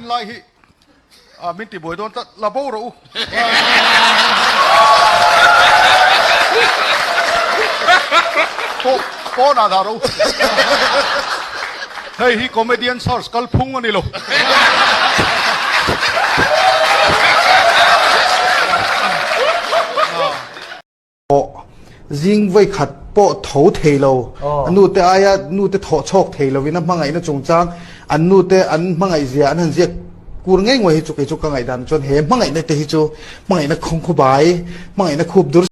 en lai hi a min ti buai dawn tlat la bo rawh u. Pawh pawnah dah rawh u. Hei hi comedian search kalphung a ni lo. Pawh zing vawi khat pawh tho thei lo, a nu te aia nu te thawh chhawk thei lovin a hmangaihna chungchang an nu te an hmangaih zia an han ziak kur ngei ngawih hi chu kei chu ka ngaihdan chuan he hmangaihna te hi chu hmangaihna khawngkhaw bai, hmangaihna khup dur.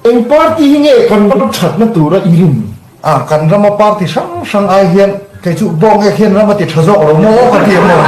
Eng party hi nge kan ram thatna tura i rin? A, kan rama party hrang hrang ai hian kei chu bawngek hian ram a ti tha zawk lo maw ka ti ang aw.